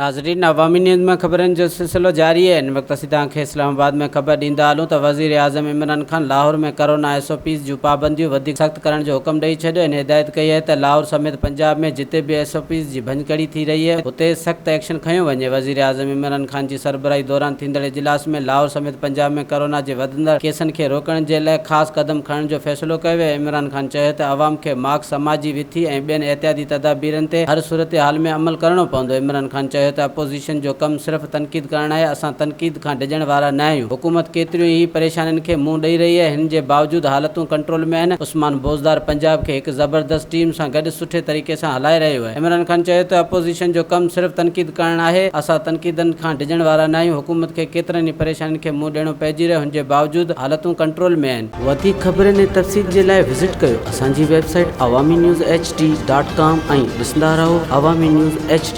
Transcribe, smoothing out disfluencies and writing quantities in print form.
ناظرين عوامي نيوز ۾ خبرن جو سلسلو جاري آهي هن وقت اسين توهان کي اسلام آباد ۾ خبر ڏيندا هلون ته وزيراعظم Imran Khan Lahore ۾ corona S O Ps جون پابنديون وڌيڪ سخت ڪرڻ جو حڪم ڏئي ڇڏيو هن هدايت ڪئي آهي ته لاهور سميت پنجاب ۾ جتي به ايس او پيز جي ڀڃڪڙي ٿي رهي آهي اتي سخت ايڪشن کنيو وڃي وزيراعظم عمران خان جي سربراهي دوران ٿيندڙ اجلاس ۾ لاهور سميت پنجاب ۾ ڪورونا جي وڌندڙ ڪيسن کي روڪڻ جي لاء خاص قدم کڻڻ جو فيصلو ڪيو ويو عمران خان چيو ته عوام کي ماسڪ سماجي وٿي ۽ ٻين احتياطي تدابيرن تي هر صورتحال ۾ عمل ڪرڻو پوندو. عمران خان چيو ته اپوزيشن جو ڪم صرف تنقيد ڪرڻ آهي، اسان تنقيد کان ڊڄڻ وارا نه آهيون، حڪومت ڪيتريون ئي پريشانين کي منهن ڏئي رهي آهي، هن جي باوجود حالتون ڪنٽرول ۾ آهن، عثمان بوزدار پنجاب کي هڪ زبردست ٽيم سان گڏ سٺي طريقي سان هلائي رهيو آهي. عمران خان چيو ته اپوزيشن جو ڪم صرف تنقيد ڪرڻ آهي، اسان تنقيدن کان ڊڄڻ وارا نه آهيون، حڪومت کي ڪيترن ئي پريشانين کي منهن ڏيڻو پئجي رهيو، هن جي باوجود حالتون ڪنٽرول ۾ آهن. وڌيڪ خبرن ۽ تفصيل جي لاء وزٽ ڪيو اسان جي website Awami news H D dot com ۽ ڏسندا رهو عوامي نيوز ايڇ ڊي.